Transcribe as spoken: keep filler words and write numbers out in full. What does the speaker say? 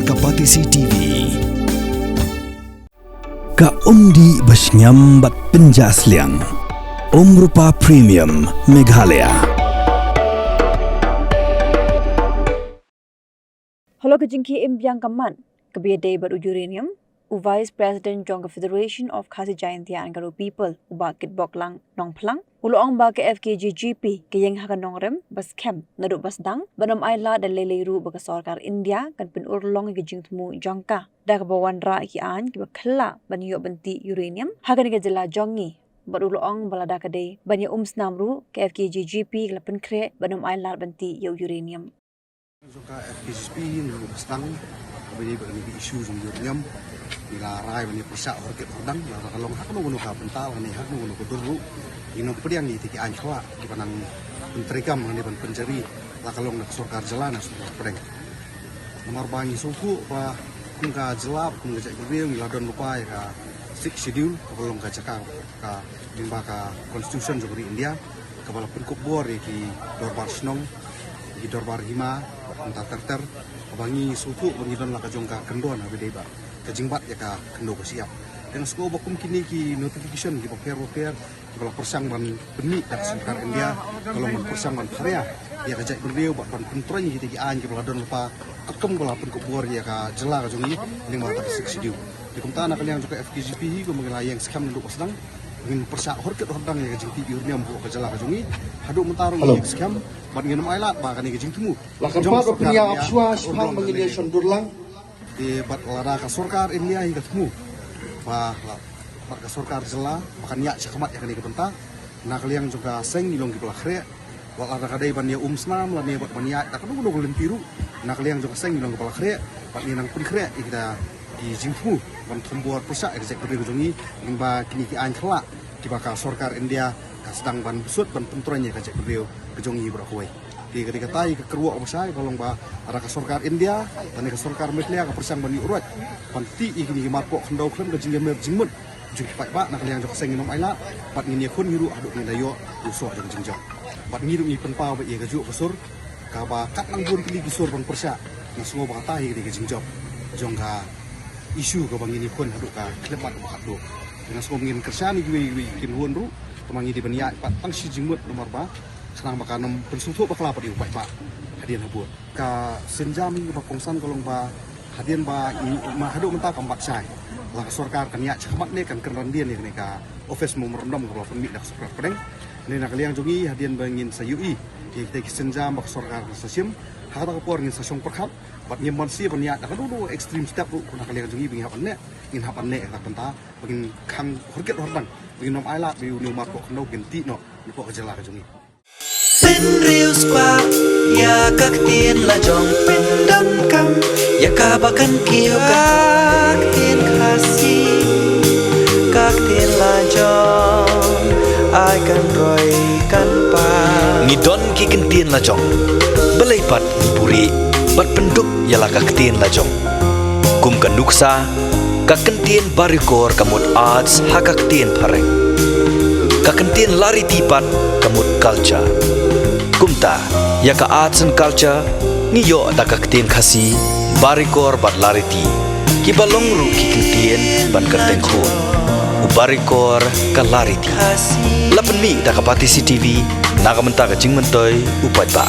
Ka Batesi T V. Ka umdih ba shngiam bad pynjah sliang. Umrupa Premium Meghalaya. Halor ka jingkhie im biang ka mat kaba ïadei bad u uranium, u Vice President jong ka Federation of Khasi Jaintia and Garo People, u Bah Kitboklang Nongphlang, u la ong ba ka F K J G P ka ïeng ha ka nongrim ba skhem naduh ba sdang, bad ym ailad da lei lei ruh ba ka sorkar India kan pynurlong ïa ka jingthmu jong ka da kaba wanrah ki aiñ kiba khlaiñ ban ïoh ban tih uranium ha kane ka jylla jong ngi. Bad u la ong ba lada ka dei ban ïa um snam ruh, ka F K J G P ka la pynkhreh bad ym ailad ban tih ïa u uranium. Jong ka F K J G P ngi la sdang kaba ïadei bad kane ka issue jong uranium. Ngi la rai ban ïa pyrshah hor kit hor dang, lada ka long ha kano kano ka bynta lane ha kano kano ka dur ruh, ngin ym pdiang ïa kita ki aiñ khlaiñ kiba nang pyntreikam lane ban pynjari, la ka long na ka sorkar jylla ne sorkar pdeng. Namar ba ngi sngewthuh ba kum ka jylla, kum ka jaitbynriew ngi la don lypa ïa ka Sixth Schedule kaba long ka jaka ka lyngba ka Constitution jong ka ri India, kaba la pynkup bor ïa ki dorbar shnong, ïa ki dorbar hima, bad kumta ter ter, kaba ngi sngewthuh ba ngi don la ka jong ka kyndon haba ïadei bad ka jingbat ïa ka khyndew ka shyiap. Te nga sngew ba kum kine ki notification kiba pher ba pher kiba la pyrshang ban pynmih da ka sorkar India, ka long ban pyrshang ban pharia ïa ka jaitbynriew bad ban pyntroiñ ïa kita ki aiñ kiba la don lypa, katkum ba la pynkup bor ïa ka jylla ka jong ngi lyngba ka Sixth Schedule. Te kumta na ka liang jong ka F K J P hi, kumba ngi la ïeng skhem naduh ba sdang, ngin pyrshah hor kit hor dang ïa ka jingtih uranium hapoh ka jylla ka jong ngi. Haduh mynta ruh ngi ïeng skhem bad ngin ym ailad ba kane ka jingthmu jong ka sorkar India kan urlong da lei lei. Te bad lada ka sorkar India hi ka thmu ba la, bad ka sorkar jylla ba kan ïaid shakhmat ïa kane ka bynta, na ka liang jong ka seng ngi long kiba la khreh. Wat lada ka dei ban ïa um snam lane bad ban ïaid da kano kano ka lynti ruh, na ka liang jong ka seng ngi long kiba la khreh, bad ngi nang pynkhreh ïa kita ki jingthmu ban thombor pyrshah ïa ka jaitbynriew ka jong ngi lyngba kine ki aiñ khlaiñ kiba ka sorkar India ka sdang ban bsut ban pyntroiñ ïa ka jaitbynriew ka jong ngi baroh kawei. Te ka dei kata ïa ka kyrwoh kaba shai ka long ba lada ka sorkar India lane ka sorkar Meghalaya ka pyrshang ban ïuh roit ban tih ïa kine ki marpoh khyndew khlem ka jingïamer jingmut jong ki paidbah, na ka liang jong ka seng ngin ym ailad bad ngin ïakhun hi ruh haduh ngin da ïoh u soh jong ka jingjop. Bad ngi ruh ngi pynpaw beit ïa kajuh ka sur kaba kat nang bun tylli ki sur ban pyrshah. Nga sngew ba kata hi ka dei ka jingjop jong ka issue kaba ngin ïakhun haduh ka khyllipmat kaba khatduh. Nga sngew ngin kyrshan ïa kiwei kiwei ki kynhun ruh, kumba ngi dei ban ïaid pat tang shi jingmut namar ba khnang ba kan ym pynsngewthuh bakla pat ïa u paidbah hadien habud. Ka sienjam hi kaba kongsan ka long ba hadien ba ngi, ma haduh mynta kam pat shai. La ka sorkar kan ïaid shakhmat ne kan kynran dien ïa kane ka office memorandum kaba la pynmih da ka sorkar pdeng. Ne na ka liang jong ngi hadien ba ngin sa ïohi ïa kita ki sienjam ba ka sorkar kan sa shim, ha kata ka por ngin sa shong pyrkhat bad ngim banse ban ïaid da kano kano extreme step ruh, na ka liang jong ngi ba ngin hap ban neh, ngin hap ban neh ïa kata ka bynta ba ngin khang hor kit hor dang, ba ngin ym ailad ba ïa une u marpoh khyndew kin tih noh napoh ka jylla ka jong ngi. Pynriewspah ïa ka ktien la jong, pyndonkam ïa kaba kan kiew ka ktien Khasi, ka ktien la jong ai kan roi kan pang. Ngi don ki ktien la jong, balei pat ngi buhrieh bad pyndup ïa la ka ktien la jong. Kum ka nuksa, ka ktien Barikor ka mut arts ha ka ktien phareng. Ka ktien Lariti pat ka mut culture. Kumta, ïa ka arts and culture ngi ïoh da ka ktien Khasi, Barikor bad Lariti, kiba long ruh ki ktien ban kyrteng khun. U Barikor ka Lariti. La pynmih da ka Batesi T V na ka bynta ka jingmyntoi u paidbah.